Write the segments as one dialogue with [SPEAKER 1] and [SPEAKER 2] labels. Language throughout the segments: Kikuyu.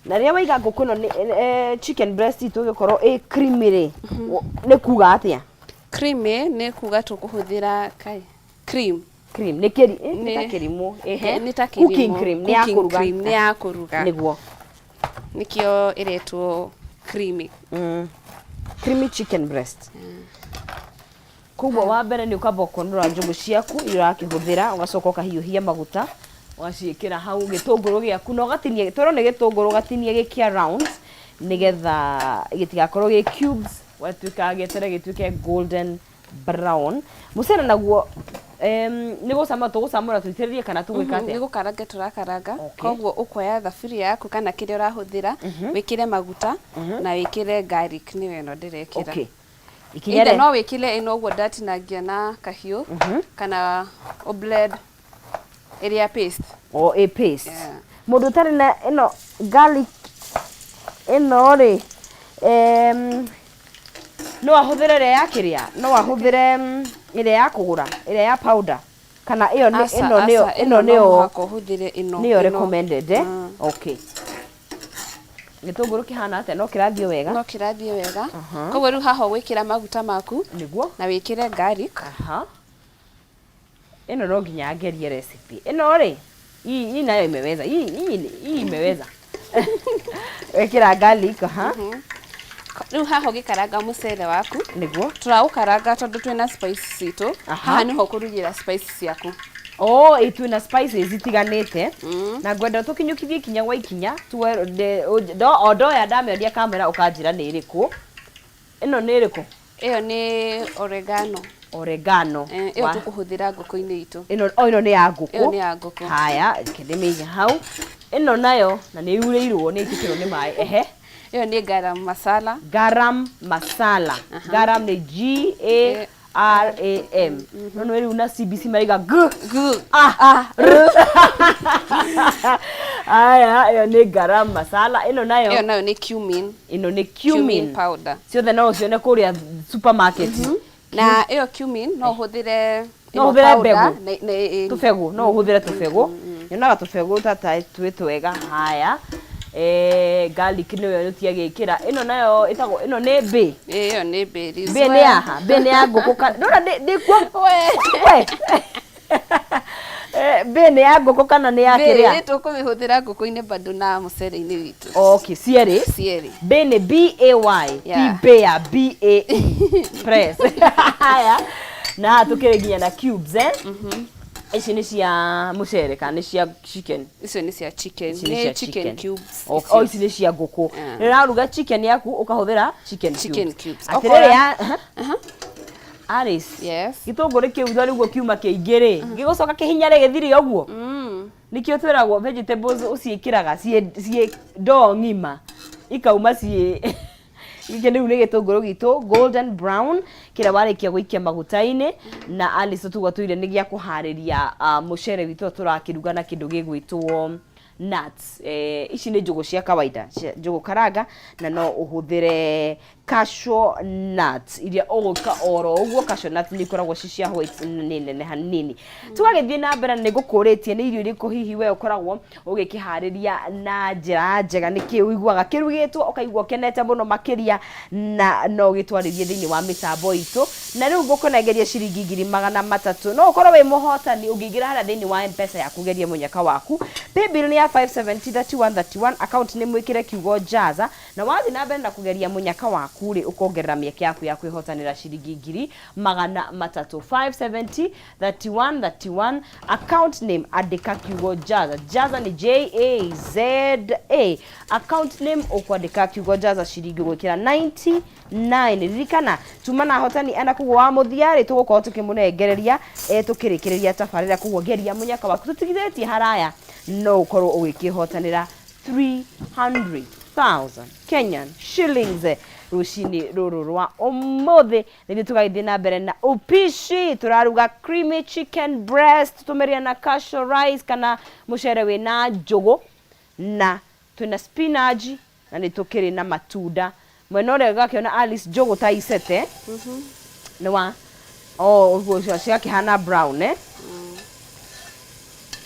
[SPEAKER 1] Na rĩrĩa waiga ngũkũ ĩno nĩ chicken breast itũ ĩgĩkorwo ĩ creamy rĩ, nĩ kuga atĩa?
[SPEAKER 2] Creamy nĩ kuga tũkũhũthĩra kai cream.
[SPEAKER 1] Cream nĩ kĩri nĩ ta kĩrimũ. Ehe.
[SPEAKER 2] Nĩ ta
[SPEAKER 1] Cooking
[SPEAKER 2] kĩrimũ.
[SPEAKER 1] cream nĩ ya
[SPEAKER 2] Cooking
[SPEAKER 1] kũruga.
[SPEAKER 2] cream nĩ ya kũruga.
[SPEAKER 1] Nĩguo.
[SPEAKER 2] Nĩkĩo ĩretwo creamy.
[SPEAKER 1] Creamy chicken breast. Koguo wa mbere nĩ ũkamba ũkonora njũgũ ciaku iria ũrakĩhũthĩra, ũgacoka ũkahiũhia maguta, ũgaciĩkĩra hau gĩtũngũrũ gĩaku na ũgatinia, twerwo nĩ gĩtũngũrũ ũgatinia gĩ kĩa rounds nĩgetha gĩtigakorwo gĩ cubes, ũgatuĩka gĩeterere gĩtuĩke golden brown. Mũcere naguo nĩ gũcamũra tũgũcamũra tũitĩrĩrie kana tũgwĩka
[SPEAKER 2] Nĩ
[SPEAKER 1] atĩa?
[SPEAKER 2] gũkaranga tũrakaranga.
[SPEAKER 1] Okay.
[SPEAKER 2] Koguo ũkoya thaburia yaku kana kĩrĩa ũrahũthĩra, wĩkĩre maguta na wĩkĩre garlic nĩyo ĩno ndĩrekĩra.
[SPEAKER 1] Okay. Ikinya
[SPEAKER 2] Either
[SPEAKER 1] rĩa
[SPEAKER 2] no wĩkĩre ĩno ũguo ndatinangia na kahiũ kana ũ blend ĩrĩa paste.
[SPEAKER 1] O ĩ paste.
[SPEAKER 2] Yeah.
[SPEAKER 1] Mũndũ ũtarĩ na ĩno garlic ĩno rĩ, no ahũthĩre ĩrĩa ya kĩrĩa, no ahũthĩre ĩrĩa ya kũgũra, ĩrĩa ya powder, kana ĩyo nĩ
[SPEAKER 2] Aca,
[SPEAKER 1] ĩno nĩyo
[SPEAKER 2] aca,
[SPEAKER 1] ĩno
[SPEAKER 2] ĩno no
[SPEAKER 1] nĩyo
[SPEAKER 2] mũhaka ũhũthĩre ĩno.
[SPEAKER 1] Nĩyo
[SPEAKER 2] ĩno.
[SPEAKER 1] recommended, eh? Okay. Gĩtũngũrũ kĩhana atĩa? No kĩrathiĩ wega?
[SPEAKER 2] No kĩrathiĩ wega. Koguo rĩu haha ũgwĩkĩra maguta maku na wĩkĩre garlic.
[SPEAKER 1] Aha. Ĩno no nginya ngerie recipe. Ĩno rĩ, hii hii nayo imeweza. Hii hii hii imeweza. Wekĩra garlic, aha.
[SPEAKER 2] Rĩu haha ũgĩkaranga mũcere waku. Tũraũkaranga tondũ twĩna spice citũ. Haha nĩho ũkũrugĩra spice ciaku.
[SPEAKER 1] Oh, ĩ twĩna spices itiganĩte. Na ngwenda tũkinyũkithie ikinya gwa ikinya tuwe o ndoya ndamĩonia kamera ũkanjĩra nĩ ĩrĩkũ. Ĩno nĩ ĩrĩkũ?
[SPEAKER 2] Ĩyo nĩ oregano.
[SPEAKER 1] Oregano.
[SPEAKER 2] Ĩyo tũkũhũthĩra ngũkũ-inĩ itũ.
[SPEAKER 1] Ĩno, oh, ĩno nĩ ya ngũkũ.
[SPEAKER 2] Ĩyo nĩ ya ngũkũ.
[SPEAKER 1] Haya, reke ndĩmĩige hau. Ĩno nayo na nĩ yurĩirwo nĩ ĩitĩkĩrwo nĩ maĩ. Ehe.
[SPEAKER 2] Ĩyo nĩ garam masala.
[SPEAKER 1] Garam masala. Garam nĩ G A R A M. No nĩ rĩu na CBC maraiga G
[SPEAKER 2] G
[SPEAKER 1] A
[SPEAKER 2] A
[SPEAKER 1] R. Aya, ĩyo nĩ garam masala. Ĩno nayo?
[SPEAKER 2] Ĩyo nayo nĩ cumin.
[SPEAKER 1] Ĩno nĩ
[SPEAKER 2] Cumin
[SPEAKER 1] cumin
[SPEAKER 2] powder.
[SPEAKER 1] Ciothe no ũcione kũrĩa supermarket.
[SPEAKER 2] Na ĩyo cumin no ũhũthĩre
[SPEAKER 1] No
[SPEAKER 2] ĩno
[SPEAKER 1] ũhũthĩre
[SPEAKER 2] powder
[SPEAKER 1] mbegũ.
[SPEAKER 2] na
[SPEAKER 1] Tũbegũ, no ũhũthĩre tũbegũ. Nyonaga tũbegũ ta ta twĩ twega. Haya. Garlic nĩyo tũtiagĩkĩra. Ĩno nayo ĩtagwo ĩno nĩ bay.
[SPEAKER 2] Ĩyo nĩ bay leaves.
[SPEAKER 1] Bay nĩ yaha? Bay nĩ ya ngũkũ kana ndona ndĩ kuo.
[SPEAKER 2] We.
[SPEAKER 1] We. Bay nĩ ya ngũkũ kana nĩ ya
[SPEAKER 2] Bay
[SPEAKER 1] kĩrĩa?
[SPEAKER 2] tũkũmĩhũthĩra ngũkũ-inĩ bado na mũcere-inĩ witũ.
[SPEAKER 1] Okay, cierĩ.
[SPEAKER 2] Cierĩ.
[SPEAKER 1] Bay nĩ B A Y, ti
[SPEAKER 2] Yeah.
[SPEAKER 1] bay ya B A E. Press. Haya. Na haha tũkĩrĩ nginya na cubes, eh? Ici nĩ cia mũcere kana nĩ cia chicken?
[SPEAKER 2] Icio nĩ cia chicken.
[SPEAKER 1] Ici nĩ
[SPEAKER 2] Nĩ
[SPEAKER 1] cia
[SPEAKER 2] chicken
[SPEAKER 1] chicken.
[SPEAKER 2] cubes.
[SPEAKER 1] Oh,
[SPEAKER 2] Icio.
[SPEAKER 1] oh, ici nĩ cia ngũkũ.
[SPEAKER 2] Yeah.
[SPEAKER 1] Rĩrĩa ũraruga chicken yaku ũkahũthĩra chicken
[SPEAKER 2] Chicken
[SPEAKER 1] cubes.
[SPEAKER 2] cubes.
[SPEAKER 1] Atĩrĩrĩ
[SPEAKER 2] Okorwo-
[SPEAKER 1] ya Alice.
[SPEAKER 2] Yes.
[SPEAKER 1] Gĩtũngũrũ kĩu tondũ nĩguo kiuma kĩingĩ rĩ, gĩgũcoka kĩhinyare gĩthire ũguo? Nĩkĩo twĩragwo vegetables ũciĩkĩraga ciĩ ciĩ ndoo ng'ima ikauma ciĩ gĩkĩ. Rĩu nĩ gĩtũngũrũ gitũ golden brown kĩrĩa warĩkia gũikia maguta-inĩ na Alice tũguo tũire nĩ gĩa kũharĩria mũcere witũ tũrakĩruga na kĩndũ gĩgwĩtwo nuts. Ici nĩ njũgũ cia kawaida cia njũgũ karanga na no ũhũthĩre cashew nuts iria ũgũka oro ũguo. Cashew nuts nĩ ikoragwo ci cia white na nĩ nene hanini. Tũgagĩthiĩ na mbere na nĩ ngũkũrĩtie nĩ irio irĩkũ hihi we ũkoragwo ũgĩkĩharĩria na njĩra njega, nĩkĩ ũiguaga kĩrugĩtwo ũkaigua ũkenete mũno makĩria, na no ũgĩtwarĩrie thĩinĩ wa mĩtambo itũ. Na rĩu ngũkũnengeria ciringi 300,000, no ũkorwo wĩ mũhotani ũngĩingĩra harĩa thĩinĩ wa M-Pesa yaku gerie mũnyaka waku. Paybill nĩ ya 5703131, account nĩ mwĩkĩre kiugo Jaza, na wathiĩ na mbere na kũgeria mũnyaka waku rĩ, ũkongerera mĩeke yaku ya kwĩhotanĩra ciringi 300,000. 570 31 31, account name andĩka kiugo Jaza. Jaza nĩ J A Z A. Account name ũkwandĩka kiugo Jaza, ciringi ũgwĩkĩra 99. Ririkana tuma na ahotani ana, koguo wa mũthia rĩ tũgũkorwo tũkĩmũnengereria tũkĩrĩkĩrĩria tabarĩra. Koguo geria mũnyaka waku tũtigithĩtie haraya, no ũkorwo ũgĩkĩhotanĩra 300,000 Kenyan shillings rũcinĩ rũrũ rwa ũmũthĩ. Nĩthuĩ tũgagĩthiĩ na mbere na upishi, tũraruga creamy chicken breast, tũmĩrĩe na cashew rice kana mũcere wĩna njũgũ, na twĩna spinach na nĩ tũkĩrĩ na matunda. Mwena ũrĩa ũgakĩona Alice njũgũ ta icete nĩ wa oh, ũguo cigakĩhana brown, eh?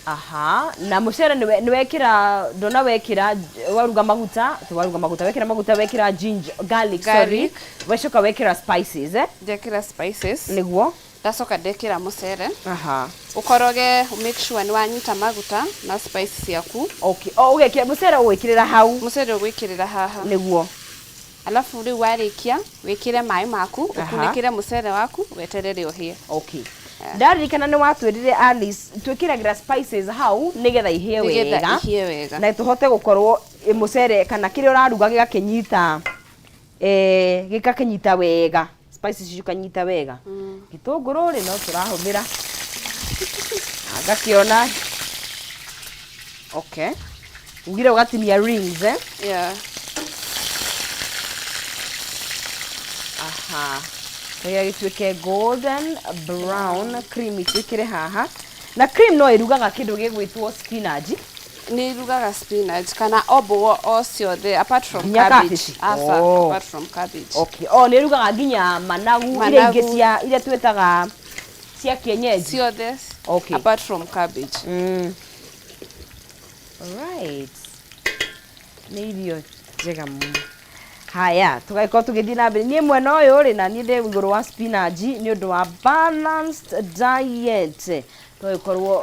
[SPEAKER 1] Aha, na mucere nĩ wekĩra, ndona wekĩra, waruga maguta, ti waruga maguta, wekĩra maguta, wekĩra ginger, garlic, sorry.
[SPEAKER 2] Garlic.
[SPEAKER 1] Wacoka wekĩra spices, eh?
[SPEAKER 2] Ndekĩra spices.
[SPEAKER 1] Nĩguo.
[SPEAKER 2] Ndacoka ndekĩra mũcere.
[SPEAKER 1] Aha.
[SPEAKER 2] Ũkoroge, make sure nĩ wanyita maguta na spice ciaku.
[SPEAKER 1] Okay. O ũgekĩra mũcere, ũgwĩkĩrĩra hau.
[SPEAKER 2] Mũcere ũgwĩkĩrĩra haha.
[SPEAKER 1] Nĩguo.
[SPEAKER 2] Alafu rĩu warĩkia wĩkĩre maĩ maku, ũkunĩkĩre mũcere waku, weterere ũhĩe.
[SPEAKER 1] Okay. Ndaririkana nĩ watwĩrire, Alice, twĩkĩragĩra spices hau nĩgetha ihĩe
[SPEAKER 2] nĩgetha
[SPEAKER 1] wega.
[SPEAKER 2] Ihĩe wega.
[SPEAKER 1] Na tũhote gũkorwo mũcere kana kĩrĩa ũraruga gĩgakĩnyita, gĩgakĩnyita wega, spices cikanyita wega. Gĩtũngũrũ rĩ, no tũrahũthĩra. Na ngakĩona, okay, ugire ũgatinia rings, eh?
[SPEAKER 2] Yeah.
[SPEAKER 1] Aha, nĩgetha gĩtuĩke golden brown, cream twĩkĩre haha, na cream no ĩrugaga kĩndũ gĩgwĩtwo spinach.
[SPEAKER 2] Nĩ irugaga spinach kana o mboga o ciothe apart from
[SPEAKER 1] Nginya
[SPEAKER 2] cabbage.
[SPEAKER 1] cabbage?
[SPEAKER 2] Aca,
[SPEAKER 1] Oh.
[SPEAKER 2] apart from cabbage.
[SPEAKER 1] Okay, oh, nĩ ĩrugaga nginya managu, iria ingĩ
[SPEAKER 2] Managu.
[SPEAKER 1] cia iria twĩtaga cia kienyeji.
[SPEAKER 2] Ciothe apart from cabbage.
[SPEAKER 1] Alright. Nĩ irio njega mũno. Haya, tũgagĩkorwo tũgĩthiĩ na mbere. Niĩ mwena ũyũ rĩ, na niĩ ndĩ igũrũ wa spinach nĩ ũndũ wa balanced diet. Tũgagĩkorwo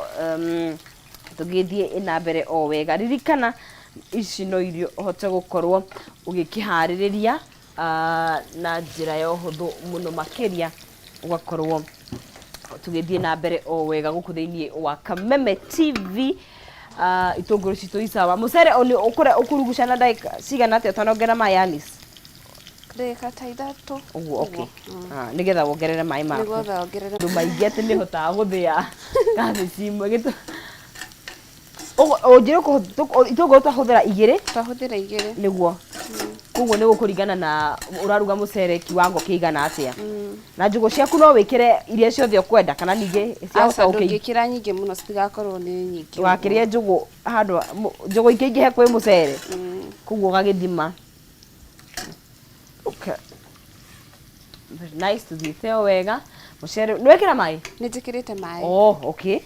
[SPEAKER 1] tũgĩthiĩ na mbere o wega. Ririkana ici no irio ũhote gũkorwo ũgĩkĩharĩrĩria na njĩra ya ũhũthũ mũno makĩria, ũgakorwo tũgĩthiĩ na mbere o wega gũkũ thĩinĩ wa Kameme TV. Itũngũrũ citũ isawa, mũcere ũkũrĩa ũkuruguca na ndagĩka cigana atĩa ũtanongerera maĩ, Alice?
[SPEAKER 2] Ndagĩka ta 3.
[SPEAKER 1] Ũguo, okay. Nĩgetha wongerere maĩ maku.
[SPEAKER 2] Nĩgetha wongerere.
[SPEAKER 1] Andũ maingĩ atĩ nĩ hotaga gũthĩa kabici imwe. Ũnjĩre itũngũrũ twahũthĩra igĩrĩ.
[SPEAKER 2] Twahũthĩra igĩrĩ.
[SPEAKER 1] Nĩguo, koguo nĩ gũkũringana na ũraruga mũcere kiwango kĩigana atĩa. Na njũgũ ciaku no wĩkĩre iria ciothe ũkwenda, kana ningĩ ciahota
[SPEAKER 2] Aca, ndũngĩkĩra nyingĩ mũno, citigakorwo nĩ nyingĩ.
[SPEAKER 1] Ndũgakĩrĩe njũgũ handũ njũgũ ingĩingĩhe kwĩ mũcere, koguo ũgagĩthima. Okay. Very nice, tũthiĩte o wega. Mũcere nĩ wekĩra maĩ?
[SPEAKER 2] Nĩ njĩkĩrĩte maĩ.
[SPEAKER 1] Oh, okay.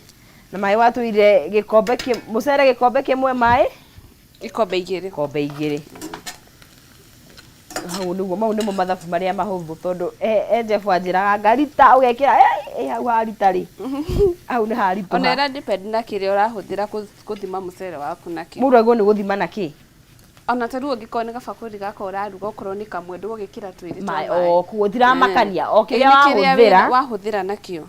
[SPEAKER 1] Na maĩ watũire gĩkombe mũcere gĩkombe kĩmwe, maĩ
[SPEAKER 2] ikombe 2.
[SPEAKER 1] Ikombe 2. Hau nĩguo, mau nĩmo mathabu marĩa mahũthũ, tondũ e Jeff anjĩraga ngarita ũgekĩra hau harita rĩ, hau nĩ haritũha.
[SPEAKER 2] Ona ĩra depend na kĩrĩa ũrahũthĩra gũthima mũcere waku nakĩo.
[SPEAKER 1] Mũndũ agĩrĩirwo nĩ gũthima na kĩ?
[SPEAKER 2] Ona ta rĩu ũngĩkorwo nĩ gabakũri gaka ũraruga, okorwo nĩ kamwe, ndũgũgĩkĩra twĩrĩ twa
[SPEAKER 1] maĩ.
[SPEAKER 2] Maĩ.
[SPEAKER 1] O koguo tiramakania o kĩrĩa
[SPEAKER 2] Ĩ, nĩ kĩrĩa
[SPEAKER 1] wahũthĩra.
[SPEAKER 2] Wahũthĩra nakĩo.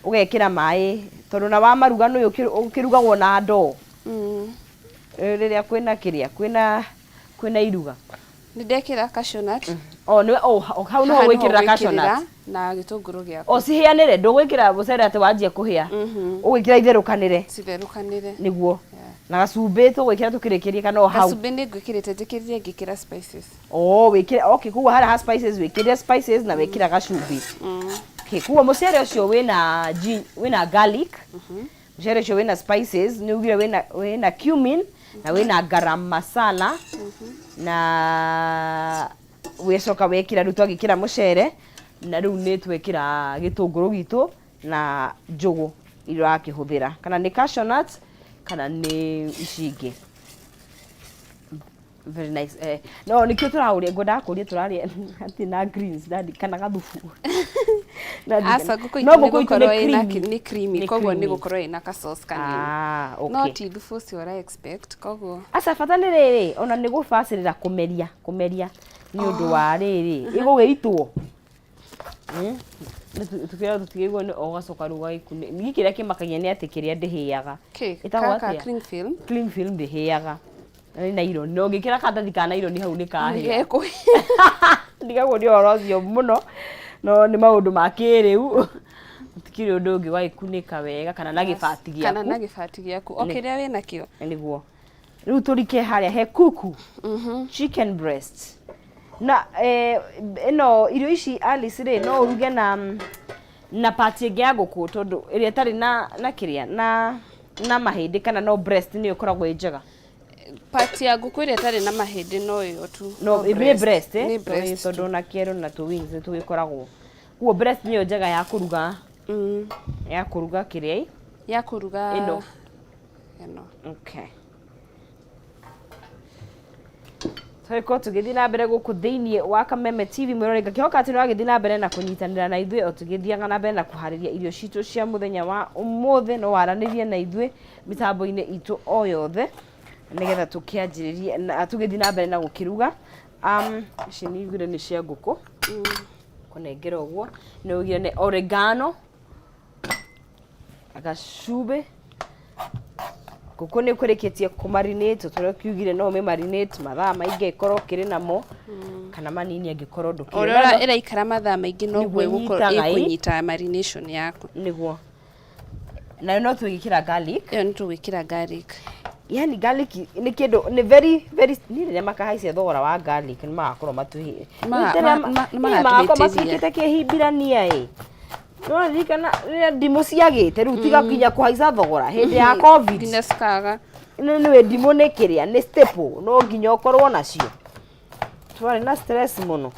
[SPEAKER 1] Ũgekĩra maĩ, tondũ na wa maruga nĩ ũkĩrugagwo na ndoo. Rĩrĩa kwĩna kĩrĩa kwĩna iruga.
[SPEAKER 2] Nĩ ndekĩra cashew nut.
[SPEAKER 1] O nĩ o hau nĩho
[SPEAKER 2] Haha nĩho
[SPEAKER 1] gwĩkĩrĩra cashew
[SPEAKER 2] ũgwĩkĩrĩra
[SPEAKER 1] nut.
[SPEAKER 2] Na gĩtũngũrũ gĩaku.
[SPEAKER 1] O cihĩanĩre, ndũgwĩkĩra mũcere atĩ wanjia kũhĩa, ũgwĩkĩra itherũkanĩre.
[SPEAKER 2] Citherũkanĩre.
[SPEAKER 1] Nĩguo. Na gacumbĩ tũgwĩkĩra tũkĩrĩkĩria kana o hau?
[SPEAKER 2] Gacumbĩ nĩ ngwĩkĩrĩte, njĩkĩrire ngĩkĩra spices.
[SPEAKER 1] Oh, wĩkĩre, okay, koguo harĩa ha spices wĩkĩrire spices na wĩkĩra gacumbĩ. Okay, koguo mũcere ũcio wĩna garlic, mũcere ũcio wĩna spices, nĩ ugire wĩna cumin na wĩna garam masala, na wĩcoka wekĩra, rĩu twagĩkĩra mũcere, na rĩu nĩ twekĩra gĩtũngũrũ gitũ na njũgũ iria ũrakĩhũthĩra, kana nĩ cashew nut kana nĩ ici ingĩ. Very nice. No nikio tũraũria, ngwendaga kũria tũrarĩa atĩ na greens ndandi kana gathubu.
[SPEAKER 2] Aca, ngũkũ
[SPEAKER 1] No
[SPEAKER 2] itũ nĩ
[SPEAKER 1] ngũkũ itũ
[SPEAKER 2] gũkorwo
[SPEAKER 1] nĩ
[SPEAKER 2] ĩna
[SPEAKER 1] creamy.
[SPEAKER 2] Nĩ creamy,
[SPEAKER 1] Nĩ
[SPEAKER 2] koguo nĩ
[SPEAKER 1] creamy.
[SPEAKER 2] gũkorwo ĩna ka sauce kanini.
[SPEAKER 1] Ah,
[SPEAKER 2] No
[SPEAKER 1] okay.
[SPEAKER 2] ti thubu ũcio ũra expect, koguo
[SPEAKER 1] Aca, bata nĩ rĩrĩ, ona nĩ gũbacĩrĩra kũmeria nĩ ũndũ wa rĩrĩ ĩgũgĩitwo. Tũkĩra tũtigĩrwo nĩ ũgacoka rĩu ũgagĩkunĩ. Niĩ kĩrĩa kĩmakagia nĩ atĩ kĩrĩa ndĩhĩaga.
[SPEAKER 2] Kĩ?
[SPEAKER 1] Ĩtagwo
[SPEAKER 2] Gaka
[SPEAKER 1] atĩa?
[SPEAKER 2] cling film.
[SPEAKER 1] Cling film ndĩhĩaga. Na nĩ nylon. Na ũngĩkĩra karatathi ka nylon hau nĩ kahĩa.
[SPEAKER 2] Nĩgekũ-
[SPEAKER 1] Ndigagwo nĩ ũhoro ũcio mũno, no nĩ maũndũ ma kĩrĩu. Gũtikĩrĩ ũndũ ũngĩ, wagĩkunĩka wega kana na gĩbati
[SPEAKER 2] Kana na
[SPEAKER 1] gĩaku.
[SPEAKER 2] gĩbati gĩaku, o kĩrĩa wĩna kĩo.
[SPEAKER 1] Nĩguo. Rĩu tũrike harĩa he kuku. Chicken breast. Na ĩno irio ici, Alice rĩ, no ũruge na part ĩngĩ ya ngũkũ, tondũ ĩrĩa ĩtarĩ na kĩrĩa na mahĩndĩ, kana no breast nĩyo ĩkoragwo ĩ njega?
[SPEAKER 2] Part ya ngũkũ ĩrĩa ĩtarĩ na mahĩndĩ no ĩyo tu.
[SPEAKER 1] No nĩ breast, eh?
[SPEAKER 2] Nĩ breast.
[SPEAKER 1] Tondũ na kĩero na tũ wings nĩ tũgĩkoragwo. Koguo breast nĩyo njega ya kũruga, ya kũruga kĩrĩa
[SPEAKER 2] Ya kũruga.
[SPEAKER 1] Ĩno.
[SPEAKER 2] Ĩno.
[SPEAKER 1] Okay. Tũgĩkorwo tũgĩthiĩ na mbere gũkũ thĩinĩ wa Kameme TV mwĩroreri, ngakĩhoka atĩ nĩũragĩthiĩ na mbere na kũnyitanĩra na ithuĩ o tũgĩthiaga na mbere na kũharĩria irio citũ cia mũthenya wa ũmũthĩ. No waranĩrie na ithuĩ mĩtambo-inĩ itũ o yothe nĩgetha tũkĩanjĩrĩrie na tũgĩthiĩ na mbere na gũkĩruga. Ici nĩ iguire nĩ cia ngũkũ, kũnengera ũguo nĩ ũgire nĩ oregano, gacumbĩ. Ngũkũ nĩ ũkũrĩkĩtie kũ marinate, tũrĩa ũkiugire no ũmĩ marinate mathaa maingĩ ĩkorwo ũkĩrĩ namo kana manini angĩkorwo ndũkĩrĩ.
[SPEAKER 2] Ũrĩa ĩraikara mathaa maingĩ noguo
[SPEAKER 1] Nĩguo
[SPEAKER 2] ĩgũkorwo
[SPEAKER 1] ĩnyitaga, ĩ.
[SPEAKER 2] ĩkũnyita marination yaku.
[SPEAKER 1] Nĩguo nayo no tũgĩkĩra garlic.
[SPEAKER 2] Ĩyo nĩ tũgwĩkĩra garlic.
[SPEAKER 1] Yani garlic nĩ kĩndũ nĩ very very, niĩ rĩrĩa makahaicia thogora wa garlic nĩ magakorwo matuhi
[SPEAKER 2] Nĩ
[SPEAKER 1] magakorwo
[SPEAKER 2] magatũhĩtĩria.
[SPEAKER 1] matuĩkĩte kĩhimbirania ĩ. Nĩwaririkana rĩrĩa ndimũ ciagĩte rĩu tiga nginya kũhaica thogora hĩndĩ ya COVID?
[SPEAKER 2] Nginya cikaga.
[SPEAKER 1] Nĩ nĩwe ndimũ nĩ kĩrĩa nĩ staple, no nginya ũkorwo nacio. Twarĩ na stress mũno.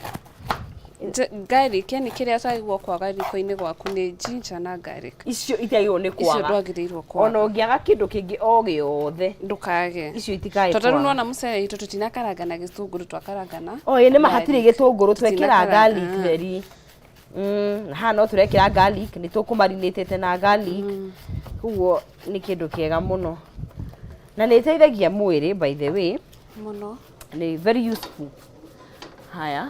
[SPEAKER 2] Garlic, yani kĩrĩa ũtagĩrĩirwo kwaga riko-inĩ gwaku nĩ ginger na garlic.
[SPEAKER 1] Icio itiagĩrĩirwo nĩ
[SPEAKER 2] Icio
[SPEAKER 1] kwaga.
[SPEAKER 2] ndwagĩrĩirwo
[SPEAKER 1] Ona
[SPEAKER 2] kwaga.
[SPEAKER 1] ũngĩaga kĩndũ kĩngĩ o gĩothe,
[SPEAKER 2] Ndũkage.
[SPEAKER 1] icio itikae
[SPEAKER 2] Tondũ rĩu
[SPEAKER 1] kwaga.
[SPEAKER 2] nĩwona mũcere witũ tũtinakaranga na gĩtũngũrũ, twakaranga na
[SPEAKER 1] O ĩ nĩ ma hatirĩ
[SPEAKER 2] garlic.
[SPEAKER 1] gĩtũngũrũ, twekĩra
[SPEAKER 2] Tũtinakaranga.
[SPEAKER 1] garlic theri. Na haha no tũrekĩra garlic, nĩ tũkũmarinĩtĩte na garlic, koguo nĩ kĩndũ kĩega mũno na nĩ ĩteithagia mwĩrĩ, by the way.
[SPEAKER 2] Mũno.
[SPEAKER 1] Nĩ very useful. Haya,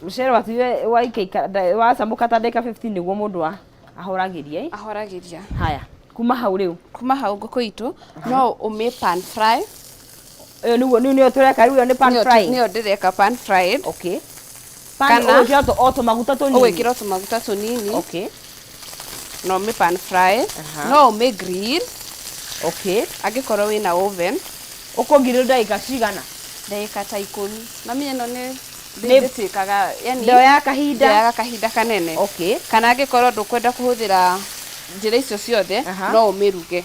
[SPEAKER 1] mũcere waku waikaikara wacamũka ta ndagĩka 15 nĩguo mũndũ ahoragĩria ĩ.
[SPEAKER 2] Ahoragĩria.
[SPEAKER 1] Haya, kuma hau rĩu?
[SPEAKER 2] Kuma hau ngũkũ itũ no ũmĩ pan fry.
[SPEAKER 1] Ĩyo nĩguo nĩyo nĩyo tũreka rĩu, ĩyo nĩ pan fry.
[SPEAKER 2] Nĩyo ndĩreka pan fried.
[SPEAKER 1] Okay, pan
[SPEAKER 2] Kana-
[SPEAKER 1] ũgwĩkĩra o tũmaguta tũnini.
[SPEAKER 2] Ũgwĩkĩra tũmaguta tũnini. Na ũmĩ pan fry. No ũmĩ grill angĩkorwo wĩna oven.
[SPEAKER 1] Ũkũngirĩrwo ndagĩka cigana?
[SPEAKER 2] Ndagĩka ta 10. Mami, ĩno nĩ
[SPEAKER 1] Nĩ-
[SPEAKER 2] ndĩtuĩkaga yani
[SPEAKER 1] Ndoyaga kahinda.
[SPEAKER 2] Ndĩoyaga kahinda kanene. Kana angĩkorwo ndũkwenda kũhũthĩra njĩra icio ciothe, no ũmĩruge.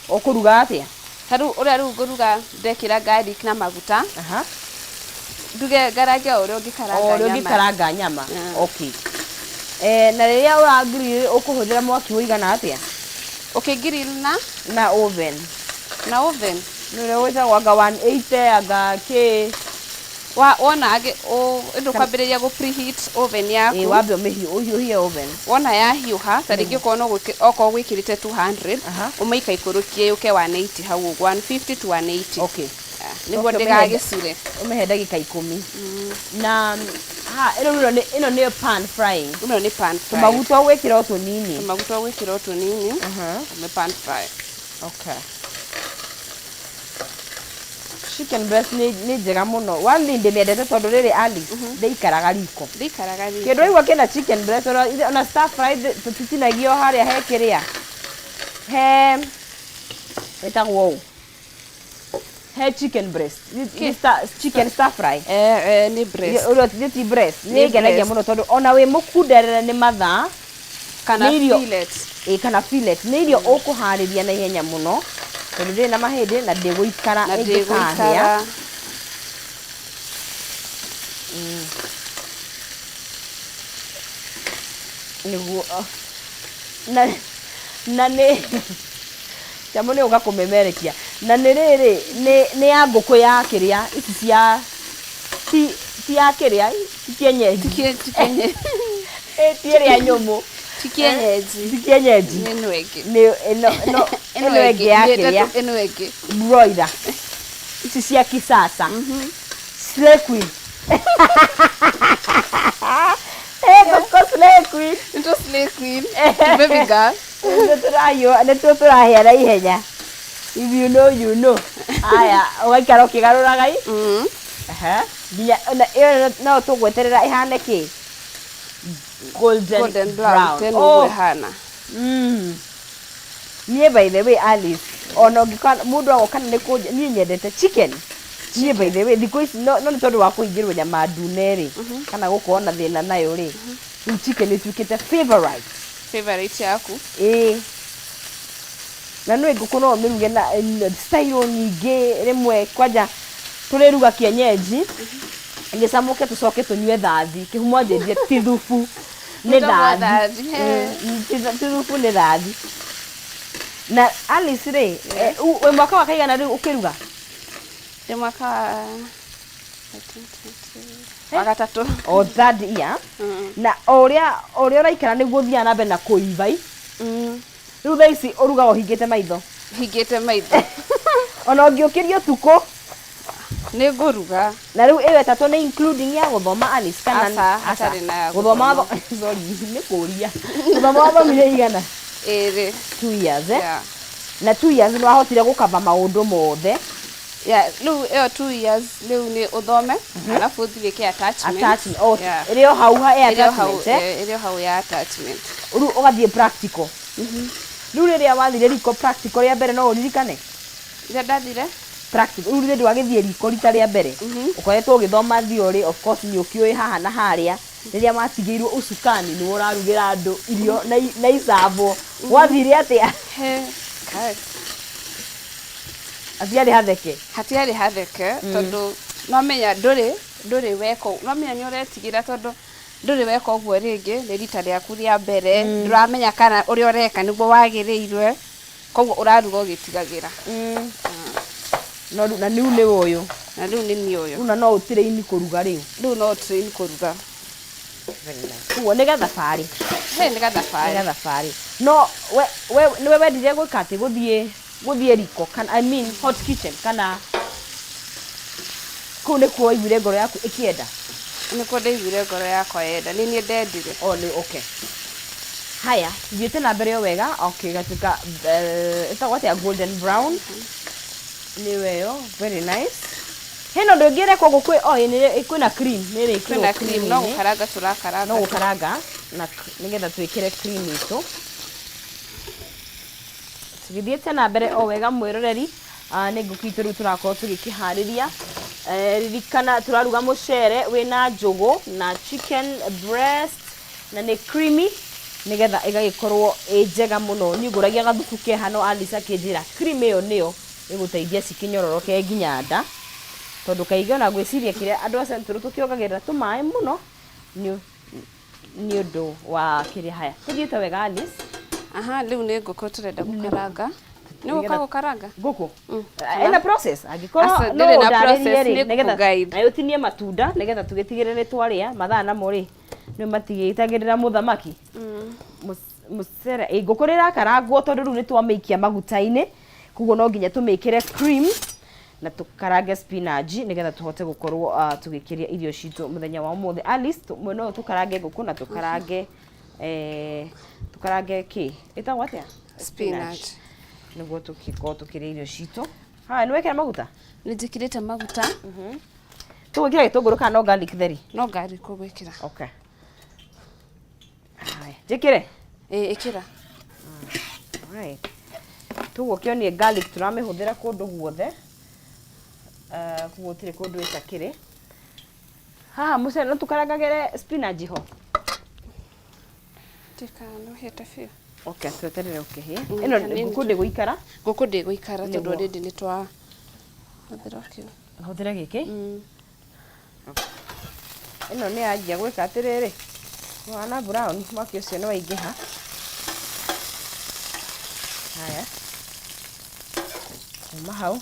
[SPEAKER 1] Ũkũruga atĩa?
[SPEAKER 2] Ta rĩu ũrĩa rĩu ngũruga, ndekĩra garlic na maguta, nduge ngarange o ũrĩa ũngĩkaranga
[SPEAKER 1] O ũrĩa
[SPEAKER 2] nyama.
[SPEAKER 1] Ũngĩkaranga nyama. Okay, na rĩrĩa ũra grill ũkũhũthĩra mwaki ũigana atĩa?
[SPEAKER 2] Ũkĩ grill na
[SPEAKER 1] Na oven.
[SPEAKER 2] Na oven.
[SPEAKER 1] Nĩ ũrĩa wĩtagwo anga 180 anga kĩ?
[SPEAKER 2] Wona angĩ ĩndũ kwambĩrĩria gũ preheat oven yaku.
[SPEAKER 1] Ĩ, wambe ũhiũhie oven.
[SPEAKER 2] Wona yahiũha, ta rĩngĩ okorwo no okorwo gwĩkĩrĩte 200, ũmĩikaikũrũkie yũke 180 hau ũguo, 150 to 180. Ah, nĩguo
[SPEAKER 1] Ũcoke
[SPEAKER 2] ndĩgagĩcure.
[SPEAKER 1] Ũmĩhe ndagĩka 10 na ha ĩno ĩno nĩ ĩno nĩyo pan frying.
[SPEAKER 2] Ĩno nĩ pan fry.
[SPEAKER 1] Tũmaguta ũgwĩkĩra o tũnini.
[SPEAKER 2] Tũmaguta ũgwĩkĩra o tũnini. Ũmĩ pan fry.
[SPEAKER 1] Okay. Chicken breast nĩ njega mũno. One thing ndĩmĩendete tondũ rĩrĩ, Alice, ndĩikaraga riko.
[SPEAKER 2] Ndĩikaraga riko.
[SPEAKER 1] Kĩndũ waigua kĩna chicken breast, ona stir fry tũtitinagio harĩa he kĩrĩa he ĩtagwo ũũ, he chicken breast. Chicken stir fry.
[SPEAKER 2] Eh, eh, nĩ breast.
[SPEAKER 1] Ũrĩa nĩ ti breast nĩ
[SPEAKER 2] Nĩ
[SPEAKER 1] ngenagia
[SPEAKER 2] breast.
[SPEAKER 1] Mũno tondũ ona wĩ mũkunderere nĩ mathaa
[SPEAKER 2] Kana
[SPEAKER 1] nĩ irio-
[SPEAKER 2] fillet.
[SPEAKER 1] Ĩ, kana fillet nĩ irio ũkũharĩria na ihenya mũno tondũ ndĩrĩ na mahĩndĩ na ndĩgũikara
[SPEAKER 2] Na
[SPEAKER 1] ĩngĩkahĩa.
[SPEAKER 2] Ndĩgũikara.
[SPEAKER 1] Nĩguo na nĩ chamo nĩ ũka kũmemerekia na nĩ rĩrĩ nĩ ya ngũkũ ya kĩrĩa ici cia ti ya kĩrĩa, ti kienyeji.
[SPEAKER 2] Ti kienyeji.
[SPEAKER 1] Ĩ, ti ĩrĩa nyũmũ.
[SPEAKER 2] Ti kienyeji.
[SPEAKER 1] Ti kienyeji.
[SPEAKER 2] Nĩ ĩno ĩngĩ.
[SPEAKER 1] Nĩ ĩno ĩno ĩngĩ ya kĩrĩa
[SPEAKER 2] Ĩno ĩngĩ.
[SPEAKER 1] Broiler ici cia kisasa, slay queen. Eh, ngũkũ slay queen.
[SPEAKER 2] Nĩ slay queen. Baby girl.
[SPEAKER 1] Nĩtuo tũrahĩa na ihenya. If you know, you know. Haya, ũgaikara ũkĩgarũraga i Aha. Nginya ona ĩyo no tũgweterera ĩhane kĩ? Golden,
[SPEAKER 2] Golden brown. Tena
[SPEAKER 1] Oh.
[SPEAKER 2] ũguo ĩhana.
[SPEAKER 1] Niĩ by the way, Alice, ona ũngĩkorwo mũndũ agoka nĩ kũnjia, niĩ nyendete chicken. Niĩ by the way thikũ ici no nĩ tondũ wa kũhingĩrwo nyama ndune rĩ, kana gũkorwo na thĩna nayo rĩ, rĩu chicken ĩtuĩkĩte favorite.
[SPEAKER 2] Favorite yaku.
[SPEAKER 1] Ĩĩ, na nĩ ngũkũ no ũmĩruge na style nyingĩ. Rĩmwe kwanja tũrĩruga kienyeji ĩgĩcamũke, tũcoke tũnyue thathi. Kĩhumo anjĩrire ti thubu, nĩ
[SPEAKER 2] Wĩtagwo
[SPEAKER 1] thathi.
[SPEAKER 2] Thathi, he.
[SPEAKER 1] Ti thubu, nĩ thathi. Na Alice rĩ, wĩ mwaka wa kaigana rĩu ũkĩruga?
[SPEAKER 2] Ndĩ mwaka wa 1920 wa gatatũ.
[SPEAKER 1] O third year. Na o ũrĩa o ũrĩa ũraikara nĩguo ũthiaga na mbere na kũiva i. Rĩu thaa ici ũrugaga ũhingĩte maitho?
[SPEAKER 2] Hingĩte maitho.
[SPEAKER 1] Ona ũngĩũkĩrio ũtukũ?
[SPEAKER 2] Nĩ ngũruga.
[SPEAKER 1] Na rĩu ĩyo ĩtatũ nĩ including ya gũthoma, Alice, kana?
[SPEAKER 2] Aca, hatarĩ na ya
[SPEAKER 1] gũthoma.
[SPEAKER 2] Gũthoma.
[SPEAKER 1] Sorry, nĩ kũria. Gũthoma wathomire igana?
[SPEAKER 2] 2.
[SPEAKER 1] 2 years, eh?
[SPEAKER 2] Yeah.
[SPEAKER 1] Na 2 years nĩ wahotire gũkaba maũndũ mothe?
[SPEAKER 2] Yeah, rĩu ĩyo 2 years rĩu nĩ ũthome alafu ũthiĩ wĩke attachment.
[SPEAKER 1] Attachment, oh.
[SPEAKER 2] Yeah.
[SPEAKER 1] Ĩrĩ o hau ha
[SPEAKER 2] Ĩrĩ o hau,
[SPEAKER 1] attachment, eh?
[SPEAKER 2] Ĩrĩ o hau ya attachment.
[SPEAKER 1] Rĩu ũgathiĩ practical. Rĩu rĩrĩa wathire riko practical rĩa mbere, no ũririkane?
[SPEAKER 2] Rĩrĩa ndathire
[SPEAKER 1] Practical, rĩu rĩrĩa wagĩthiĩ riko rita rĩa mbere, ũkoretwo ũgĩthoma theory, of course nĩ ũkĩũĩ haha na harĩa. Rĩrĩa watigĩirwo ũcukani nĩwe ũrarugĩra andũ irio na icabwo, gwathire atĩa?
[SPEAKER 2] He kai.
[SPEAKER 1] Hatiarĩ hatheke?
[SPEAKER 2] Hatiarĩ hatheke, tondũ nomenya ndũrĩ weka, nomenya nĩ ũretigĩra, tondũ ndũrĩ weka ũguo rĩngĩ, nĩ rita rĩaku rĩa mbere, ndũramenya kana ũrĩa ũreka nĩguo wagĩrĩirwe, koguo ũraruga ũgĩtigagĩra.
[SPEAKER 1] No na rĩu nĩwe ũyũ.
[SPEAKER 2] Na rĩu nĩ niĩ ũyũ.
[SPEAKER 1] Rĩu na no ũtĩrĩini kũruga rĩu?
[SPEAKER 2] Rĩu no train kũruga.
[SPEAKER 1] Koguo nĩ gathabarĩ.
[SPEAKER 2] He, nĩ gathabarĩ.
[SPEAKER 1] Nĩ gathabarĩ. No we nĩwe wendire gwĩka atĩ gũthiĩ riko, kana, I mean, hot kitchen, kana kũu nĩkuo waiguire ngoro yaku ĩkĩenda?
[SPEAKER 2] Nĩkuo ndaiguire ngoro yakwa yenda, nĩ niĩ ndendire.
[SPEAKER 1] Oh, nĩ okay. Haya, thiĩte na mbere o wega. Okay, gatuĩka ĩtagwo atĩa, golden brown nĩwe ĩyo. Very nice. Hena ũndũ ũngĩ ĩrekwo gũkũ? Oh, ĩ, kwĩna cream nĩ ĩrĩkĩrwo.
[SPEAKER 2] Kwĩna cream, no
[SPEAKER 1] Cream-inĩ.
[SPEAKER 2] Gũkaranga tũrakaranga.
[SPEAKER 1] No gũkaranga na nĩgetha twĩkĩre cream itũ. Tũgĩthiĩte na mbere o wega, mwĩroreri. Nĩ ngũkũ itũ rĩu tũrakorwo tũgĩkĩharĩria. Ririkana tũraruga mũcere wĩna njũgũ na chicken breast na nĩ creamy, nĩgetha ĩgagĩkorwo ĩ njega mũno. Niĩ ngũragia gathubu keha, no Alice akĩnjĩra cream ĩyo nĩyo ĩgũteithia cikĩnyororoke nginya nda, tondũ kaingĩ ona ngwĩciria kĩrĩa andũ a Central tũkĩongagĩrĩra tũmaĩ mũno nĩ ũndũ wa kĩrĩa. Haya, tũthiĩte wega, Alice.
[SPEAKER 2] Aha, rĩu nĩ ngũkũ tũrenda gũkaranga. Nĩ gũka gũkaranga.
[SPEAKER 1] Ngũkũ ĩna process angĩkorwo
[SPEAKER 2] Aca,
[SPEAKER 1] no
[SPEAKER 2] ndĩrĩ na
[SPEAKER 1] ũndarĩrie
[SPEAKER 2] process,
[SPEAKER 1] rĩ
[SPEAKER 2] nĩ
[SPEAKER 1] nĩgetha
[SPEAKER 2] ngũkũ-guide.
[SPEAKER 1] na ũtinie matunda nĩgetha tũgĩtigĩrĩre nĩ twarĩa. Mathaa namo rĩ, nĩ matigĩtagĩrĩra mũthamaki. Mũcere, ngũkũ nĩ ĩrakarangwo, tondũ rĩu nĩ twamĩikia maguta-inĩ, koguo no nginya tũmĩkĩre cream na tũkarange spinach nĩgetha tũhote gũkorwo tũgĩkĩria irio citũ mũthenya wa ũmũthĩ. Alice, mwena ũyũ tũkarange ngũkũ na tũkarange kĩ ĩtagwo atĩa?
[SPEAKER 2] Spinach.
[SPEAKER 1] Nĩguo tũgĩkorwo tũkĩrĩa irio citũ. Haya, nĩ wekĩra maguta?
[SPEAKER 2] Nĩ njĩkĩrĩte maguta.
[SPEAKER 1] Tũgwĩkĩra gĩtũngũrũ kana no garlic theri?
[SPEAKER 2] No garlic ũgwĩkĩra.
[SPEAKER 1] Okay, haya, njĩkĩre?
[SPEAKER 2] Ĩ, ĩkĩra.
[SPEAKER 1] Alright. Tũgũkĩonie garlic tũramĩhũthĩra kũndũ guothe. Koguo gũtirĩ kũndũ ĩtakĩrĩ. Haha mũcere no tũkarangagĩre spinach ho?
[SPEAKER 2] Ndikana nĩ ũhĩte biũ.
[SPEAKER 1] Okay, tweterere ũkĩhĩe. Ĩno
[SPEAKER 2] Hanini.
[SPEAKER 1] Ngũkũ ndĩgũikara.
[SPEAKER 2] Ngũkũ ndĩgũikara tondũ
[SPEAKER 1] Nĩguo.
[SPEAKER 2] already nĩ twa hũthĩra kĩu.
[SPEAKER 1] Hũthĩre gĩkĩ. Ĩno nĩ yanjia gwĩka atĩrĩrĩ, wana brown, mwaki ũcio nĩ waingĩha. Haya, kuma hau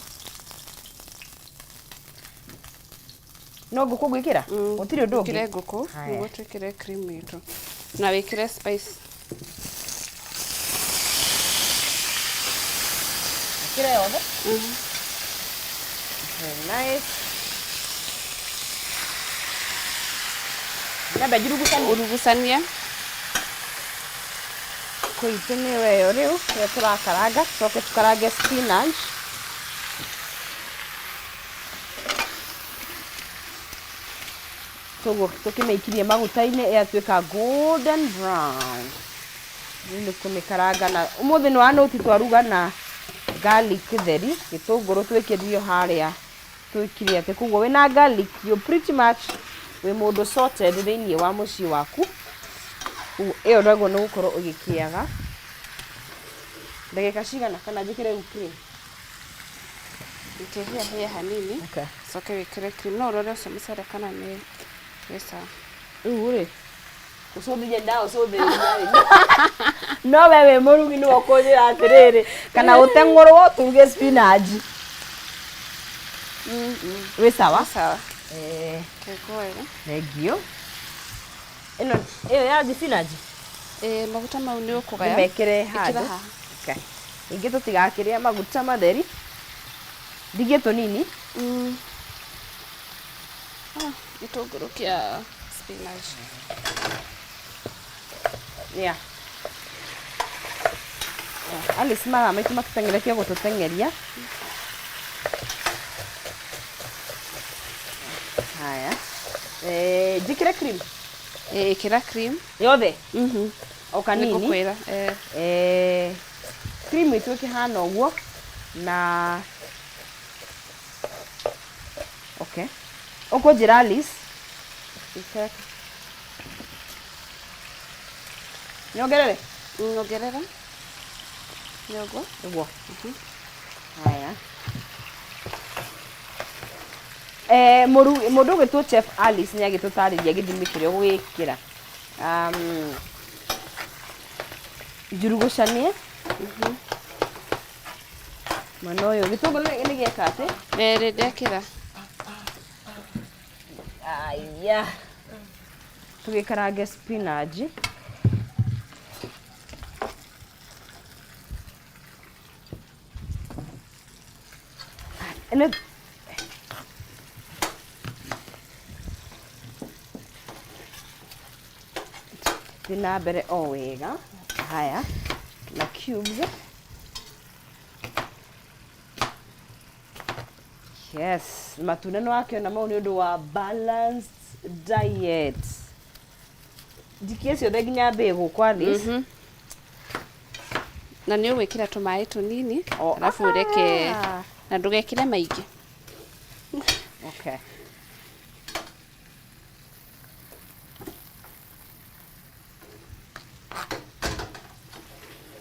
[SPEAKER 1] no ngũkũ ngwĩkĩra, gũtirĩ ũndũ
[SPEAKER 2] Wĩkĩre
[SPEAKER 1] ũngĩ.
[SPEAKER 2] Ngũkũ.
[SPEAKER 1] Haya.
[SPEAKER 2] Nĩguo twĩkĩre cream itũ na wĩkĩre spice.
[SPEAKER 1] Ĩkĩra yothe. Very nice. Nyambe njirugucanie.
[SPEAKER 2] Urugucanie.
[SPEAKER 1] Ngũkũ itũ nĩyo ĩyo rĩu, ĩyo tũrakaranga, tũcoke tũkarange spinach. Koguo tũkĩmĩikirie maguta-inĩ ĩgatuĩka golden brown. Rĩu nĩ kũmĩkaranga, na ũmũthĩ nĩ wanũti twaruga na garlic theri, gĩtũngũrũ twĩkĩrire harĩa twĩkire atĩ. Koguo wĩna garlic, you pretty much wĩ mũndũ sorted thĩinĩ wa mũciĩ waku. Koguo ĩyo naguo nĩ gũkorwo ũgĩkĩaga. Ndagĩka cigana kana njĩkĩre rĩu cream?
[SPEAKER 2] Reke hĩe hanini.
[SPEAKER 1] Okay.
[SPEAKER 2] Coke wĩkĩre cream. No ũrore ũcio mũcere kana nĩ wĩ sawa.
[SPEAKER 1] Rĩu rĩ, Gũcũthĩrĩria ndagũcũthĩrĩria rĩ. No we wĩ mũrugi nĩwe ũkũnjĩra atĩrĩrĩ, kana ũteng'ũrwo tũruge spinach. Wĩ sawa?
[SPEAKER 2] Sawa.
[SPEAKER 1] Eh,
[SPEAKER 2] Kĩngũĩra.
[SPEAKER 1] thengiũ. Ĩno ĩyo ya thibinanji?
[SPEAKER 2] Ĩĩ maguta mau nĩ ũkũgaya.
[SPEAKER 1] Ndĩmekĩre
[SPEAKER 2] Ĩkĩra
[SPEAKER 1] handũ.
[SPEAKER 2] haha.
[SPEAKER 1] Okay. Ningĩ tũtigakĩrĩa maguta matheri. Ndigie tũnini.
[SPEAKER 2] Ah, gĩtũngũrũ kĩa spinach.
[SPEAKER 1] Yeah. Yeah. Alice mathaa maitũ matũteng'eretie gũtũteng'eria. Haya. Eh, njĩkĩre cream
[SPEAKER 2] Ĩĩ ĩkĩra cream.
[SPEAKER 1] yothe
[SPEAKER 2] Mhm.
[SPEAKER 1] o kanini.
[SPEAKER 2] Nĩngũkwĩra. Eh.
[SPEAKER 1] Eh, cream itũ ĩkĩhana ũguo na okay. Ũkũnjĩra Alice.
[SPEAKER 2] Ĩkĩra.
[SPEAKER 1] Nyongerere?
[SPEAKER 2] Nyongerera. Nĩ ũguo.
[SPEAKER 1] Ũguo. Haya. Eh, mũndũ ũgwĩtwo Chef Alice nĩ agĩtũtarĩria gĩthimi kĩrĩa ũgwĩkĩra. Njurugucanie. Mwena ũyũ gĩtũngũrũ nĩ gĩeka atĩ?
[SPEAKER 2] Rĩrĩ ndekĩra.
[SPEAKER 1] Aya. Tũgĩkarange spinach. Ĩno Thiĩ na mbere o wega. Haya. Na cubes. Yes, matunda nĩ wakĩona mau nĩ ũndũ wa balanced diet. Njikie ciothe nginya mbĩĩ gũkũ Alice.
[SPEAKER 2] Na nĩ ũgwĩkĩra tũmaĩ tũnini
[SPEAKER 1] O,
[SPEAKER 2] alafu ũreke
[SPEAKER 1] ah.
[SPEAKER 2] na ndũgekĩre maingĩ.
[SPEAKER 1] Okay.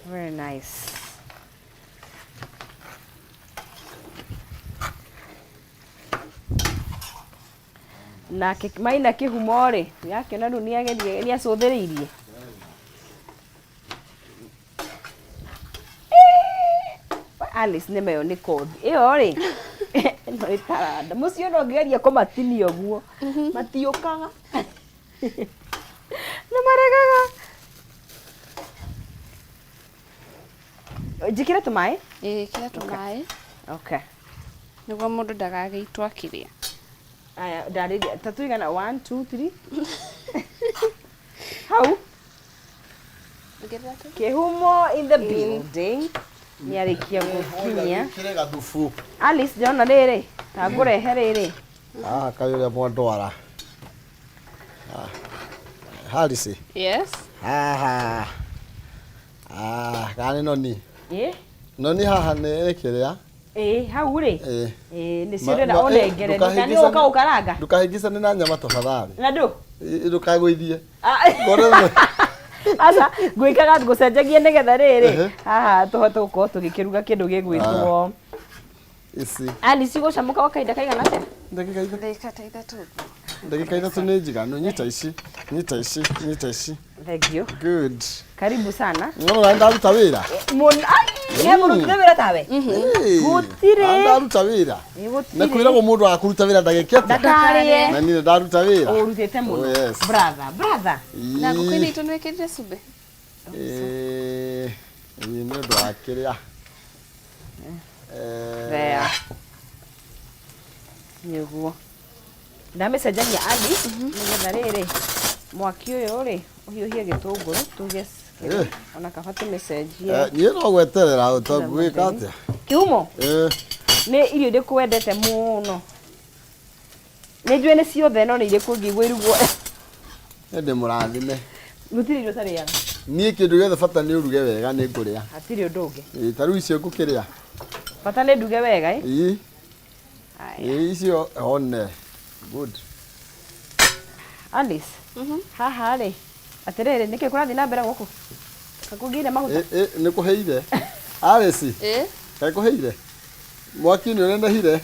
[SPEAKER 1] Very nice. Nake Maina kĩhumo rĩ, yakĩona rĩu nĩageria nĩacũthĩrĩirie. Alice nĩ mayo nĩ kothi ĩyo rĩ ĩno ĩtaranda mũciĩ no ngĩgeria kũmatinia ũguo matiũkaga nĩ maregaga. Njĩkĩre tũmaĩ?
[SPEAKER 2] Ĩĩ ĩkĩra tũmaĩ.
[SPEAKER 1] Okay.
[SPEAKER 2] Nĩguo mũndũ ndagagĩitwo akĩrĩa.
[SPEAKER 1] Aya, ndarĩria ta tũigana 1 2 3 hau.
[SPEAKER 2] Ongerera tũ.
[SPEAKER 1] Kĩhumo in the building nĩarĩkia gũkinyia.
[SPEAKER 3] Wĩkĩre gathubu.
[SPEAKER 1] Alice ndĩrona rĩrĩ ta ngũrehe rĩrĩ.
[SPEAKER 3] Haha kaĩ ũrĩa mwandwara. Alice.
[SPEAKER 2] Yes.
[SPEAKER 3] Haha. Ah, kana nĩ noni?
[SPEAKER 1] Ĩ?
[SPEAKER 3] Noni haha nĩ kĩrĩa?
[SPEAKER 1] Ĩ, hau rĩ.
[SPEAKER 3] Ĩ.
[SPEAKER 1] Ĩ, nĩcio ndĩrenda ũnengere. Nĩ ũka gũkaranga?
[SPEAKER 3] Ndũkahĩngĩcane na nyama tafadhali.
[SPEAKER 1] Na ndũ?
[SPEAKER 3] Ndũkagũithie.
[SPEAKER 1] Ah.
[SPEAKER 3] Ngorwo
[SPEAKER 1] Aca, ngwĩkaga ngũcenjagia nĩgetha rĩrĩ
[SPEAKER 3] Ehe.
[SPEAKER 1] haha tũhote gũkorwo tũgĩkĩruga kĩndũ gĩgwĩtwo
[SPEAKER 3] ici.
[SPEAKER 1] Alice gũcamũka gwa kahinda kaigana atĩa?
[SPEAKER 3] Ndagĩka ithatũ.
[SPEAKER 2] Ndagĩka ta ithatũ.
[SPEAKER 3] Ndagĩka ithatũ nĩ njiganu. Nyita ici. Nyita ici. Nyita ici.
[SPEAKER 1] Thank you.
[SPEAKER 3] Good.
[SPEAKER 1] Karibu sana.
[SPEAKER 3] Nĩwona ndaruta wĩra?
[SPEAKER 1] Mũno. Ai, he mũrutire wĩra tawe?
[SPEAKER 3] Ĩĩ.
[SPEAKER 1] Gũtirĩ.
[SPEAKER 3] Ndaruta wĩra.
[SPEAKER 1] Ĩ, gũtirĩ.
[SPEAKER 3] Na kwĩragwo mũndũ wa kũruta wĩra ndageke atĩa?
[SPEAKER 1] Ndakarĩe.
[SPEAKER 3] Na niĩ ndaruta wĩra.
[SPEAKER 1] Ũrutĩte mũno.
[SPEAKER 3] Oh, yes.
[SPEAKER 1] Brother, brother.
[SPEAKER 2] Na ngũkũ-inĩ itũ nĩ wĩkĩrire cumbĩ?
[SPEAKER 3] Ĩĩ, ĩĩ, nĩ ũndũ wa kĩrĩa.
[SPEAKER 1] There. Nĩguo. Ndamĩcenjania Alice nĩgetha rĩrĩ mwaki ũyũ rĩ ũhiũhie gĩtũngũrũ tuge
[SPEAKER 3] Eh.
[SPEAKER 1] ona kaba tũmĩcenjie.
[SPEAKER 3] Niĩ no gweterera ũtagwĩka atĩa?
[SPEAKER 1] Kĩhumo
[SPEAKER 3] Ĩĩ.
[SPEAKER 1] nĩ irio irĩkũ wendete mũno? Nĩ njũĩ nĩ ciothe no nĩ irĩkũ ingĩigua irugwo?
[SPEAKER 3] Nĩ ndĩmũrathime.
[SPEAKER 1] Gũtirĩ irio ũtarĩaga.
[SPEAKER 3] Niĩ kĩndũ gĩothe bata nĩ ũruge wega nĩ ngũrĩa.
[SPEAKER 1] Hatirĩ ũndũ ũngĩ.
[SPEAKER 3] Ĩĩ, ta rĩu icio ngũkĩrĩa.
[SPEAKER 1] Bata nĩ nduge wega ĩ?
[SPEAKER 3] Ĩĩ.
[SPEAKER 1] Haya.
[SPEAKER 3] Ĩĩ, icio one. Good.
[SPEAKER 1] Alice, haha rĩ atĩrĩrĩ nĩkĩ kũrathiĩ na mbere gũkũ? Kakũgĩire maguta?
[SPEAKER 3] Ĩ, ĩ, nĩ kũhĩire. Alice,
[SPEAKER 2] Ĩĩ.
[SPEAKER 3] kaĩ kũhĩire? Mwaki nĩ ũnenehire.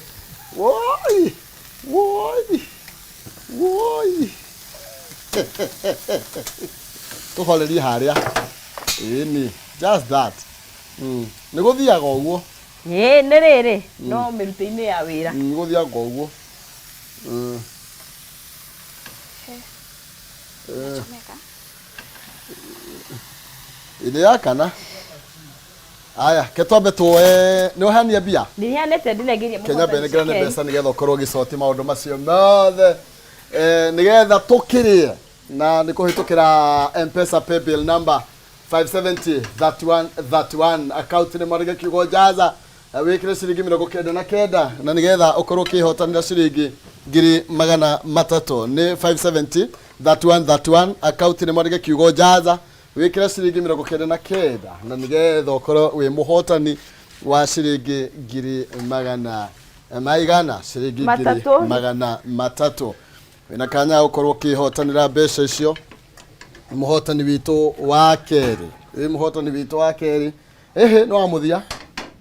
[SPEAKER 3] Woi! Woi! Woi! Tũhorerie harĩa. Ĩni, just that. Nĩ gũthiaga ũguo.
[SPEAKER 1] Ĩĩ nĩ rĩrĩ no mĩrutĩinĩ ya wĩra.
[SPEAKER 3] Nĩ gũthiaga ũguo.
[SPEAKER 2] Chomeka.
[SPEAKER 3] Ĩnĩ ya kana. Aya, ke twambe tuoe nĩ ũheanie mbia?
[SPEAKER 1] Ndiheanĩte ndinengerie
[SPEAKER 3] Kenya mbere ngerane mbeca nĩgetha ũkorwo ũgĩcoti maũndũ macio mothe nĩgetha tũkĩrĩe na nĩ kũhĩtũkĩra M-Pesa paybill number 570 31 31 account nĩ marige kiugo jaza wĩkĩre ciringi 99 na nĩgetha ũkorwo ũkĩhotanĩra ciringi 300,000 nĩ 570 31 31 account nĩ marige kiugo jaza wĩkĩre ciringi 99 na nĩgetha ũkorwo wĩ mũhotani wa ciringi ngiri magana maigana ciringi ngiri
[SPEAKER 1] Matatũ.
[SPEAKER 3] 300 wĩna kanya gũkorwo ũkĩhotanĩra mbeca icio mũhotani witũ wa kerĩ ĩ mũhotani witũ wa kerĩ ĩhĩ nĩ wa mũthia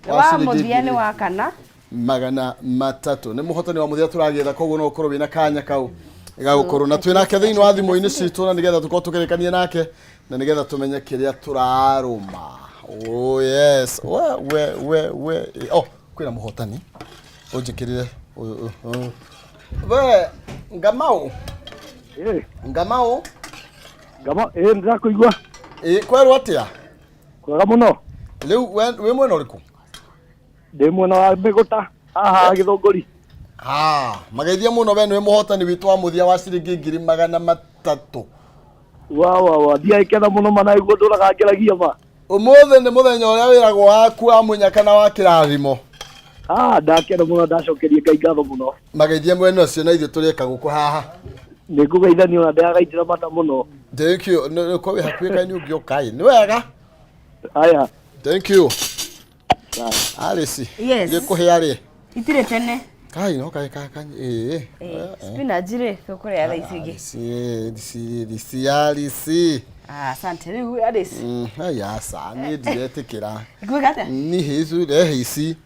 [SPEAKER 1] Wa
[SPEAKER 3] ciringi
[SPEAKER 1] mũthia nĩ
[SPEAKER 3] ngiri
[SPEAKER 1] wa kana.
[SPEAKER 3] 300 nĩ mũhotani wa mũthia tũragĩetha koguo no ũkorwo wĩna kanya kau ga gũkorwo na twĩnake thĩinĩ wa thimũ-inĩ citũ na nĩgetha tũkorwo tũkĩrĩkania nake na nĩgetha tũmenye kĩrĩa tũrarũma. Oh yes, we we we we oh kwĩna mũhotani ũnjĩkĩrĩre ũyũ, ũyũ. We ngamau.
[SPEAKER 4] Ĩ,
[SPEAKER 3] Ngamau.
[SPEAKER 4] Ngama, ĩ ndĩrakũigua.
[SPEAKER 3] Ĩ kwerwo atĩa?
[SPEAKER 4] Kwega mũno.
[SPEAKER 3] Rĩu we wĩ mwena ũrĩkũ?
[SPEAKER 4] Ndĩ mwena wa Mĩgũta haha Gĩthũngũri.
[SPEAKER 3] Ah, mageithia mũno we nĩwe mũhotani witũ wa mũthia wa ciringi 300,000.
[SPEAKER 4] Wa wa wa ndiaikena mũno mana iguo ndũraga ngeragia ma.
[SPEAKER 3] Ũmũthĩ nĩ mũthenya ũrĩa wĩragwo waku wa mũnyaka na wa kĩrathimo.
[SPEAKER 4] Ah, ndakena mũno ndacokeria Ngai ngatho mũno.
[SPEAKER 3] Mageithia mwena ũcio na ithuĩ tũrĩka gũkũ haha.
[SPEAKER 4] Nĩ ngũgeithania ona ndĩragaitĩra mata mũno.
[SPEAKER 3] Thank you. Nĩ kwa wĩ hakuhĩ kaĩ nĩ ũngĩũka ĩ. Nĩ wega.
[SPEAKER 4] Aya.
[SPEAKER 3] Thank you. Alice.
[SPEAKER 1] Yes.
[SPEAKER 3] Gĩkũhĩa rĩ.
[SPEAKER 1] Itirĩ tene.
[SPEAKER 3] Kai no kai kai kai ĩ.
[SPEAKER 1] Spinach rĩ tũkũrĩa thaa ici ingĩ.
[SPEAKER 3] Alice, Alice, Alice.
[SPEAKER 1] Ah, asante rĩu Alice.
[SPEAKER 3] Aya aca niĩ ndiretĩkĩra.
[SPEAKER 1] Ngwĩka atĩa?
[SPEAKER 3] Ni hicu rehe ici.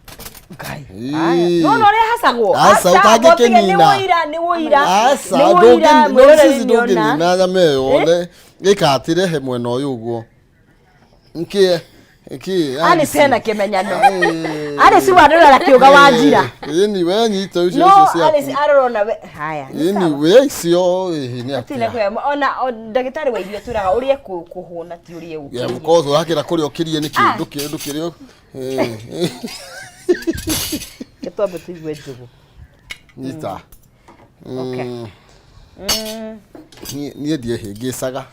[SPEAKER 1] Ngai.
[SPEAKER 3] Ĩĩ.
[SPEAKER 1] No no ũrĩa hacagwo.
[SPEAKER 3] Aca, ũtangĩkĩnina.
[SPEAKER 1] Nĩ wũira, nĩ wũira.
[SPEAKER 3] Aca
[SPEAKER 1] Nĩ wũira,
[SPEAKER 3] ndũngĩ
[SPEAKER 1] mwĩroreri
[SPEAKER 3] no
[SPEAKER 1] nĩona.
[SPEAKER 3] ndũngĩnina nyama ĩyo ne gĩkatirehe mwena ũyũ ũguo. Nĩkĩ nĩkĩ
[SPEAKER 1] Alice hena kĩmenyano. Alice warora na kĩũga wa njira.
[SPEAKER 3] Ĩni we nyita ũcio
[SPEAKER 1] No
[SPEAKER 3] icio
[SPEAKER 1] Alice
[SPEAKER 3] ciaku.
[SPEAKER 1] arora na we. Haya. nĩ
[SPEAKER 3] Ĩni
[SPEAKER 1] sawa.
[SPEAKER 3] we icio ĩĩ nĩ
[SPEAKER 1] Hatirĩ na
[SPEAKER 3] atĩa.
[SPEAKER 1] kwĩya. Ona ndagĩtarĩ wa irio twĩraga ũrĩe kũhũna ti ũrĩe
[SPEAKER 3] Ya
[SPEAKER 1] gũkĩria.
[SPEAKER 3] of course ũrakĩra kũrĩa ũkĩrie nĩkĩ
[SPEAKER 1] Ah.
[SPEAKER 3] ndũkĩrĩ ndũkĩrĩ.
[SPEAKER 1] Reke twambe tũigue njũgũ.
[SPEAKER 3] Nyita.
[SPEAKER 1] Okay.
[SPEAKER 3] Niĩ ndiĩhĩngĩcaga.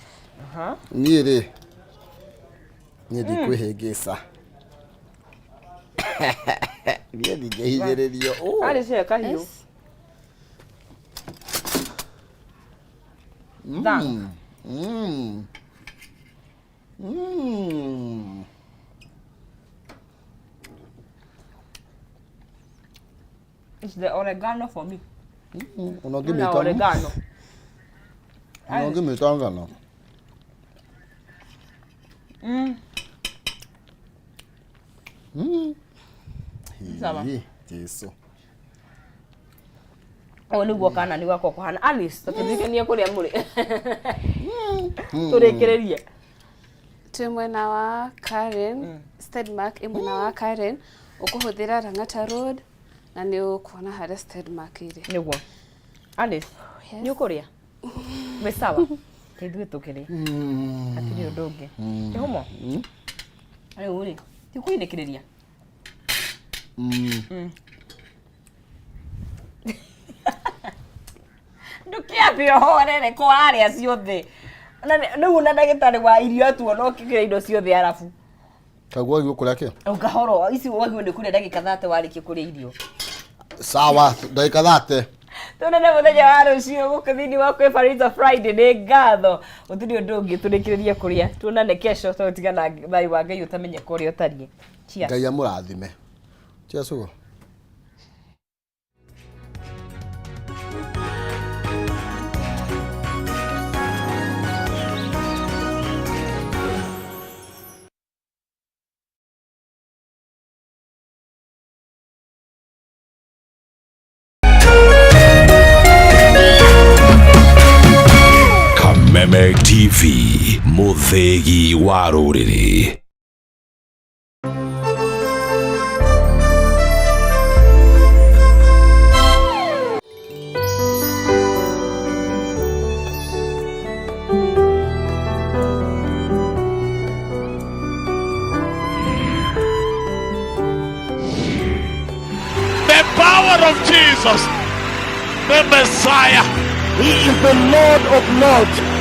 [SPEAKER 3] Niĩ rĩ niĩ ndikwĩhĩngĩca. Niĩ ndingĩhinyĩrĩrio. Oh.
[SPEAKER 1] Alice he kahiũ. Thank. It's the oregano for me.
[SPEAKER 3] Ona
[SPEAKER 1] Na
[SPEAKER 3] ũngĩmĩta
[SPEAKER 1] oregano.
[SPEAKER 3] ona ũngĩmĩta ngano.
[SPEAKER 1] Sawa.
[SPEAKER 3] Ĩĩ, Jesu.
[SPEAKER 1] Ũũ nĩguo kana nĩ gwakwa kũhana. Alice, tũkĩririkanie kũrĩa mũrĩ. Tũrĩkĩrĩrie.
[SPEAKER 2] Twĩ mwena wa Karen, Stedmark ĩ mwena wa Karen, ũkũhũthĩra Lang'ata Road na nĩ ũkuona harĩa Stedmark ĩrĩ.
[SPEAKER 1] Nĩguo. Alice,
[SPEAKER 2] Yes.
[SPEAKER 1] nĩ ũkũrĩa? Wĩ sawa? Ithuĩ tũkĩrĩa. Hatirĩ ũndũ ũngĩ. Kĩhumo? Rĩu rĩ, ti kũinĩkĩrĩria? Ndũkĩambe ũhorere ko warĩa ciothe. Na rĩu na ndagĩtarĩ wa irio atuona ũkĩrĩa indo ciothe arabu.
[SPEAKER 3] Kaguo wagĩrĩirwo kũrĩa kĩ?
[SPEAKER 1] Ũkahoro ici wagĩrĩirwo nĩ kũrĩa ndagĩka 30 warĩkia kũrĩa irio.
[SPEAKER 3] Sawa, ndagĩka 30.
[SPEAKER 1] Tuonane mũthenya wa rũciũ gũkũ thĩinĩ wa kwĩ Friday nĩ ngatho. Gũtirĩ ũndũ ũngĩ tũrĩkĩrĩrie kũrĩa. Tuonane kesho tũtigana thayũ wa Ngai ũtamenye kũrĩa ũtariĩ. Cheers.
[SPEAKER 3] Ngai amũrathime. Cheers ũguo.
[SPEAKER 5] TV, mũthĩgi wa rũrĩrĩ.
[SPEAKER 6] The power of Jesus, the Messiah.
[SPEAKER 4] He is the Lord of Lords.